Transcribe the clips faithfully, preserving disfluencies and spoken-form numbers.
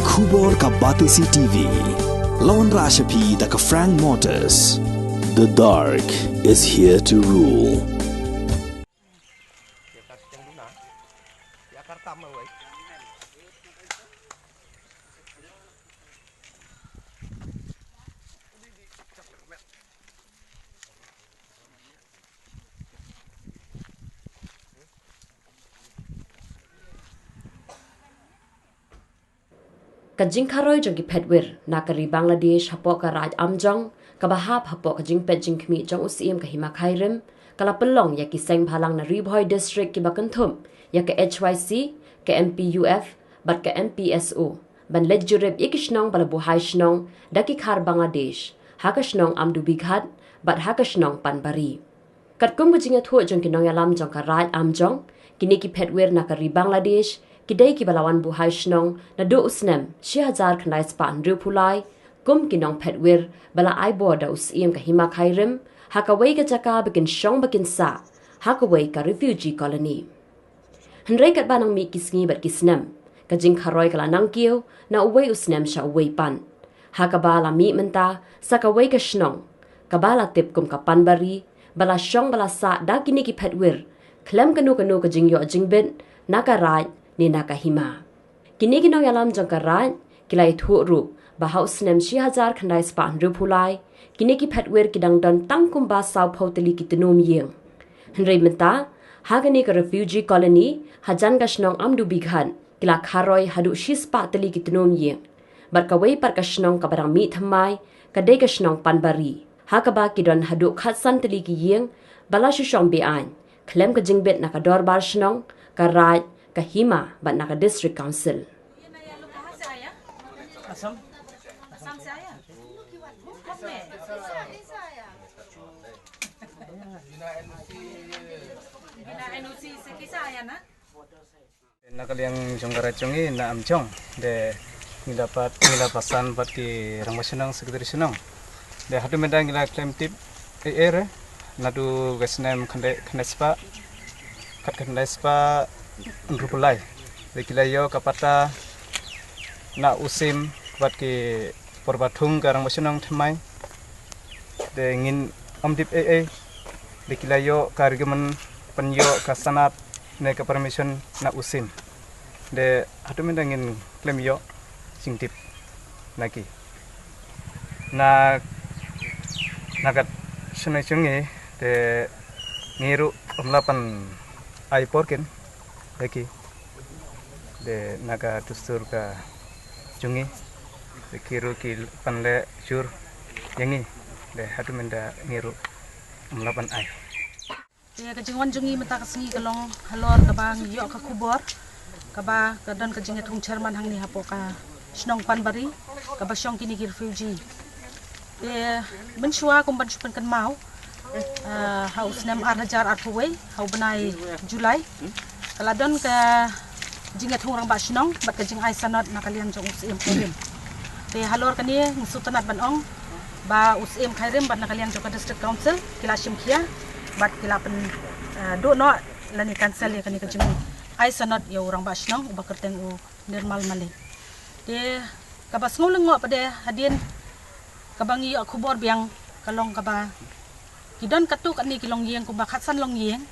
Khubor ka Batesi T V. Lawan Rashapi da ka Frank Motors. The dark is here to rule. Ka jingkharoi jong ki phetwir na ka ri Bangladesh hapoh ka Raid Amjong, kaba hap hapoh ka jingpeit jingkhmih jong u Syiem ka Hima Khyrim, ka la pynlong ïa ki seng bhalang na Ri Bhoi District kiba kynthup ïa ka H Y C, ka M P U F bad ka M P S O ban leit jurip ïa ki shnong ba la buhai shnong da ki khar Bangladesh ha ka shnong Amdubighat bad ha ka shnong Panbari. Katkum ka jingïathuh jong ki nongïalam jong ka Raid Amjong, kine ki phetwir na ka ri Bangladesh ki dei kiba la wan buhai shnong naduh u snem shi hajar khyndai spah hynriewphew lai kum ki nongphetwir ba la ai bor da u Syiem ka Hima Khyrim ha kawei ka jaka ba kin shong ba kin sah, ha kawei ka refugee colony. Hynrei katba nang mih ki sngi bad ki snem, ka jingkharoi ka la nang kiew na uwei u snem sha uwei pat, ha kaba la mih mynta sa kawei ka shnong kaba la tip kum ka Panbari, ba la shong ba la sah da kine ki phetwir khlem kano kano ka jingïoh jingbit na ka Raid ne na ka Hima. Kine ki nongïalam jong ka Raid ki la ïathuh ruh ba ha u snem shi hajar khyndai spah hynriewphew lai, kine ki phetwir ki dang don tang kumba sawphew tylli ki tnum ïing. Hynrei mynta, ha kane ka refugee colony hajan ka shnong Amdubighat, ki la kharoi haduh shi spah tylli ki tnum ïing. Bad kawei pat ka shnong kaba dang mih thymmai ka dei ka shnong Panbari, ha kaba ki don haduh khatsan tylli ki ïing ba la shu shong be-aiñ khlem ka jingbit na ka dorbar shnong, ka Raid, ka Hima bad na ka District Council. Na ka liang jong ka Raid jong ngi na Amjong, de ngi la pat, ngi la pasan pat ki rangbah shnong, secretary shnong. De haduh mynta ngi la klem tip ei ei re, naduh ka snem khyndai, khyndai spah, khat khyndai spah hynriewphew lai. De ki la ïoh ka patta na u Syiem bad ki por ba thung ka rangbah shnong thymmai. De ngin ym tip ei ei. De ki la ïoh ka recommend, pynïoh ka sanad ne ka permission na u Syiem. De haduh mynta ngin klem ïoh jingtip na ki. Na, na ka shnong jong ngi, de ngi ruh ym lah ban ai por kin ïa ki. De na ka dustur ka jong ngi, de ki ruh ki pan leh jur ïa ngi. De haduh mynta ngi ruh ym lah ban ai. Te ka jingwan jong ngi mynta ka sngi ka long halor kaba ngi ïoh ka khubor kaba ka don ka jingïathung chairman hangne hapoh ka shnong Panbari kaba shong kine ki refugee. Te mynshuwa kumban shu pynkynmaw, ah, ha u snem ar hajar arphew wei, ha u bnai July, ka la don ka jingïathung rangbah shnong bad ka jingai sanad na ka liang jong u Syiem Khyrim. Te halor kane ngi sngewtynnat ban ong ba u Syiem Khyrim bad na ka liang jong ka District Council ki la shim khia bad ki la pyn, ah, duh noh lane cancel ïa kane ka jingai sanad ïa u rangbah shnong uba kyrteng u Nirmal Malik. Te kaba sngew lyngngoh pat de hadien kaba ngi ïoh khubor biang ka long kaba ki don katto katne ki longïing kumba khatsan longïing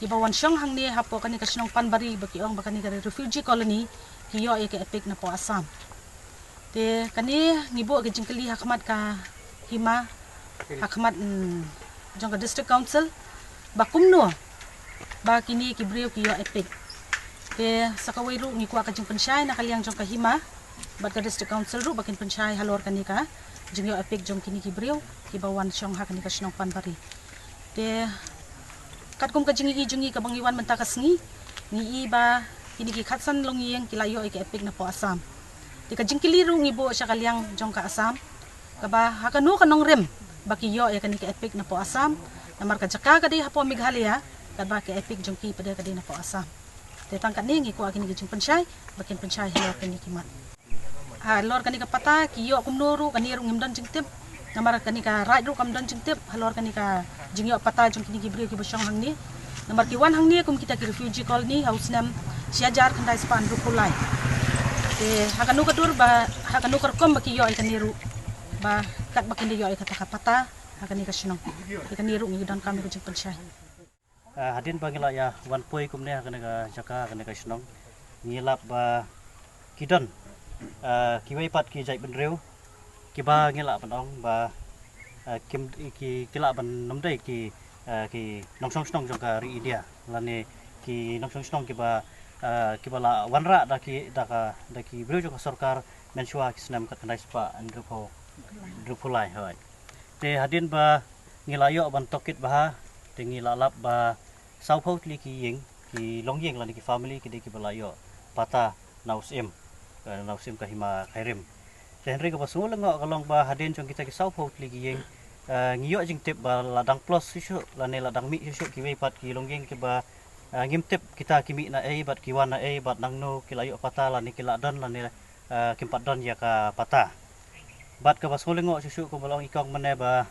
kiba wan shong hangne hapoh kane ka shnong Panbari ba ki ong ba kane ka refugee colony ki ïoh ïa ka EPIC napoh Assam. Te kane ngi buh ka jingkylli ha khmat ka Hima, ha khmat, mm, jong ka District Council ba kumno ba kine ki briew ki ïoh EPIC. Te sa kawei ruh ngi kwah ka jingpynshai na ka liang jong ka Hima bad ka District Council ruh ba kin pynshai halor kane ka jingïoh EPIC jong kine ki briew kiba wan shong ha kane ka shnong Panbari. Te katkum ka jingïohi jong ngi kaba ngi wan mynta ka sngi, ngi i ba kine ki khatsan longïing ki la ïoh ïa ka EPIC napoh Assam. Te ka jingkylli ruh ngi buh sha ka liang jong ka Assam kaba ha kano ka nongrim ba ki ïoh ïa kane ka EPIC napoh Assam, namar ka jaka ka dei hapoh Meghalaya, katba ka EPIC jong ki pat de ka dei napoh Assam. Te tang katne ngi kwah kine ki jingpynshai ba kin pynshai halor kane ki mat. Halor kane ka patta ki ïoh kumno ruh, kane ruh ngim don jingtip. Namar kane ka Raid ruh kam don jingtip halor kane ka jingïoh patta jong kine ki briew kiba shong hangne. Namar ki wan hangne kum kita ki refugee colony ha u snem shi hajar khyndai spah hynriewphew lai. Te ha kano ka dur ba, ha kano ka rukom ba ki ïoh ïa kane ruh, ba katba kin da ïoh ïa kata ka pata ha kane ka shnong, ïa kane ruh ngi donkam ïa ka jingpynshai. Ah, hadien ba ngi la ïa wan poi kumne ha kane ka jaka, ha kane ka shnong, ngi lap ba ki don, ah, kiwei pat ki jaitbynriew kiba ngi lah ban ong ba, ah, kim, ki, ki lah ban nym dei ki, ah, ki nongshong shnong jong ka ri India, lane ki nongshong shnong kiba, ah, kiba la wanrah da ki, da ka, da ki briew jong ka sorkar mynshuwa ki snem khatkhyndai spah hynriewphew, hynriewphew lai, hooid. Te hadien ba ngi la ïoh ban tohkit bha, te ngi la lap ba sawphew tylli ki ïing, ki longïing lane ki family ki dei kiba la ïoh pata na u Syiem, eh, na u Syiem ka Hima Khyrim. Te hynrei kaba sngewlyngngoh ka long ba hadien jong kita ki sawphew tylli ki ïing, eh, ngi ïoh jingtip ba la dang plus shuh shuh lane la dang mih shuh shuh kiwei pat ki longïing kiba, eh, ngim tip kita ki mih na ei bad ki wan na ei bad nangno, ki la ïoh pata lane ki la don lane, eh, kim pat don ïa ka pata. Bad kaba sngewlyngngoh shuh shuh kumba la ong i kong mynne ba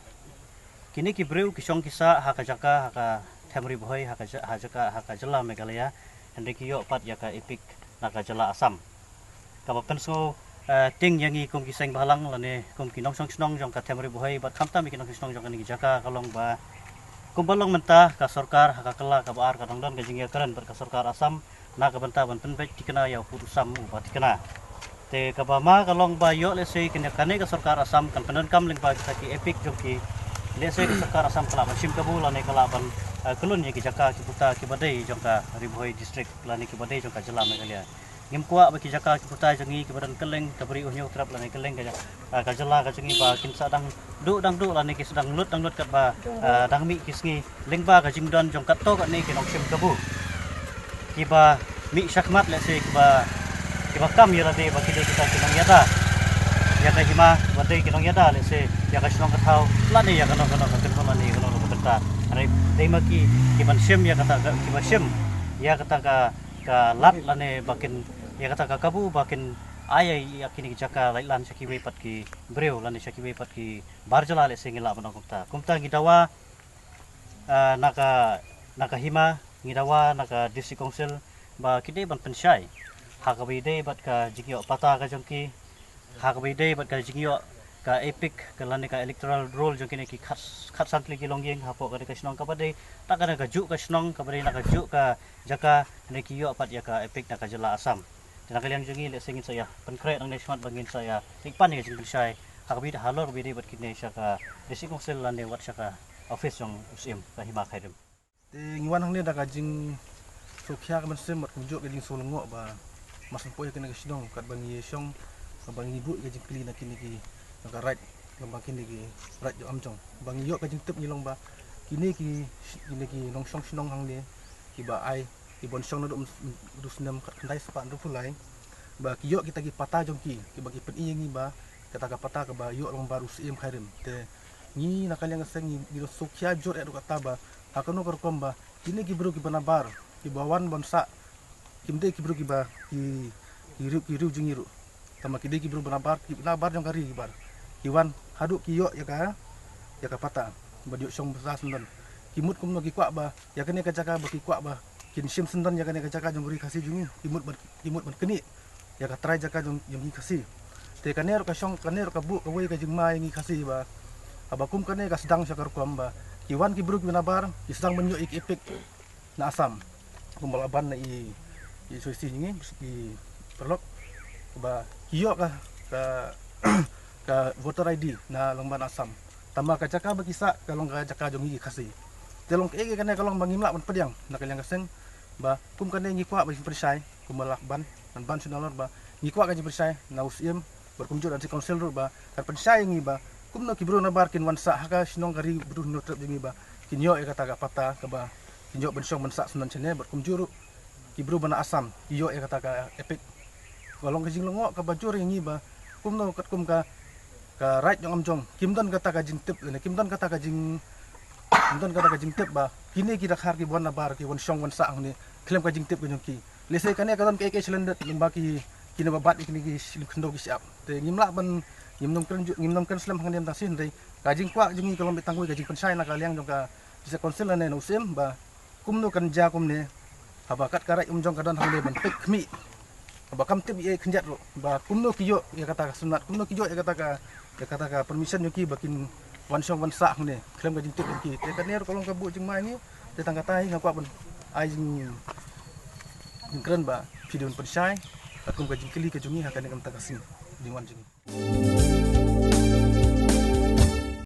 kine ki briew ki shong ki sah ha ka jaka, ha ka them Ri Bhoi, ha ka ja-, ha jaka, ha ka jylla Meghalaya, hynrei ki ïoh pat ïa ka EPIC na ka jylla Assam. Kaba pynsngew, eh, tieng ïa ngi kum ki seng bhalang lane kum ki nongshong shnong jong ka them Ri Bhoi bad khamtam ïa ki nongshong shnong jong kane ki jaka ka long ba kumba long mynta ka sorkar ha ka kylla kaba ar ka dang don ka jingïakren bad ka sorkar Assam na ka bynta ban pynbeit thikna ïa u pud u sam uba thikna. Te kaba ma ka long ba ïoh lehse kane, kane ka sorkar Assam kan pyndonkam lyngba kita ki EPIC jong ki, lehse ka sorkar Assam ka lah ban shim kabu lane ka lah ban, eh, khlun ïa ki jaka ki puta kiba dei jong ka Ri Bhoi District lane kiba dei jong ka jylla Meghalaya. Ngim kwah ba ki jaka ki puta jong ngi kiba don kylleng ka Bri U Hynñiewtrep lane kylleng ka ja-, ah, ka jylla ka jong ngi ba kin sa dang duh dang duh lane ki sa dang lut dang lut katba, ah, dang mih ki sngi lyngba ka jingdon jong katto katne ki nongshim kabu kiba mih shakhmat lehse kiba, kiba kam ïa lade ba ki dei kita ki nongïada ïa ka hima, ba dei ki nongïada lehse ïa ka shnong ka thaw lane ïa kano kano ka kynhun lane ïa kano kano ka bynta. Hynrei dei ma ki kiban shim ïa kata ka, kiba shim ïa kata ka, ka lad lane ba kin ïa kata ka kabu ba kin ai ïa kine ki jaka laitlan sha kiwei pat ki briew lane sha kiwei pat ki bar jylla lehse ngi lah ban ong kumta. Kumta ngi dawa, ah, na ka, na ka hima, ngi dawa na ka District Council ba ki dei ban pynshai ha kaba ïadei bad ka jingïoh pata ka jong ki, ha kaba ïadei bad ka jingïoh ka EPIC ka lane ka electoral roll jong kine ki khat, khatsan tylli ki longïing hapoh kane ka shnong kaba dei, ta kane kajuh ka shnong kaba dei na kajuh ka jaka, ne ki ïoh pat ïa ka EPIC na ka jylla Assam. Te na ka liang jong ngi lehse ngin sa ïa pynkhreh nangne shakhmat ba ngin sa ïa leit pan ïa ka jingpynshai ha kaba ïadei, halor kaba ïadei bad kine sha ka District Council lane wat sha ka office jong u Syiem ka Hima Khyrim. Te ngi wan hangne da ka jingsngewkhia ka mynsiem bad kumjuh ka jingsngew lyngngoh ba mar shu poi ha kane ka shnong katba ngi shong, ba ngi buh ka jingkylli na kine ki, na ka Raid, lem bad kine ki Raid jong Amjong, ba ngi ïoh ka jingtip ngi long ba kine ki, kine ki nongshong shnong hangne kiba ai, kiban shong naduh, naduh snem khatkhyndai spah hynriewphew lai, ba ki ïoh kita ki pata jong ki, kiba ki pyni ïa ngi ba kata ka pata kaba ïoh lyngba u Syiem Khyrim. Te ngi na ka liang ka seng ngi, ngi sngewkhia jur eh ruh kata ba ha kano ka rukom ba kine ki briew kiba nabar, kiba wan ban sah, kim dei ki briew kiba ki, ki riew, ki riew jong ngi ruh. Tangba ki dei ki briew ba nabar, ki nabar jong ka ri kiba ki wan haduh ki ïoh ïa ka, ïa ka pata ba ïoh shong bsa syndon. Ki mut kumno, ki kwah ba ïa kane ka jaka ba ki kwah ba kin shim syndon ïa kane ka jaka jong ka ri Khasi jong ngi, ki mut ban, ki mut ban knieh ïa ka trai jaka jong, jong ngi Khasi. Te kane ruh ka shong, kane ruh ka buh kawei ka jingma ïa ngi Khasi ba haba kum kane ka sdang sha ka rukom ba ki wan ki briew kiba nabar, ki sdang ban ïoh ïa ki EPIC na Assam. Kumba la ban na i, i Soisi jong ngi, i paralok, ba ki ïoh ka, ka, ka voter ID na lyngba na Assam. Tangba ka jaka ba ki sah ka long ka jaka jong ngi ki Khasi. Te long kaei kane ka long ba ngim lah ban pdiang na ka liang ka seng ba kum kane ngi kwah ba jingpynshai, kumba la ban, ban ban shu nalor ba ngi kwah ka jingpynshai na u Syiem bad kumjuh na District Council ruh ba kan pynshai ïa ngi ba kumno ki briew nabar kin wan sah ha ka shnong ka ri Bru Hynñiewtrep jong ngi ba kin ïoh ïa kata ka pata kaba kin ïoh ban shong ban sah syndon shane bad kumjuh ruh ki briew ba na Assam ki ïoh ïa kata ka EPIC. Ka long ka jinglyngngoh kaba jur ïa ngi ba kumno katkum ka, ka Raid jong Amjong kim don kata ka jingtip lane kim don kata ka jing, kim don kata ka jingtip ba kine ki dkhar kiba wan nabar ki wan shong wan sah hangne khlem ka jingtip ka jong ki. Lehse kane ka don kaei kaei shlem da lyngba ki, kine ba bat ïa kine ki shlim khyndew ki shyiap. Te ngim lah ban, ngim nym kren ju-, ngim nym kren slem hangne mynta shisien, hynrei ka jingkwah jong ngi ka long beit tang kawei ka jingpynshai na ka liang jong ka District Council lane na u Syiem ba kumno kan jia kumne haba kat ka Raid Amjong ka don hangne ban peit khmih ba kam tip ïa khyndiat ruh ba kumno ki ïoh ïa kata ka sumlat, kumno ki ïoh ïa kata ka, ïa kata ka permission ïa ki ba kin wan shong wan sah hangne khlem ka jingtip ïa ki. Te kane ruh ka long ka buh jingma ïa ngi. Te tang kata hi nga kwah ban ai jing, jingkren ba phi dei ban pynshai katkum ka jingkylli ka jong ngi ha kane ka mynta ka sngi jingwan jong ngi.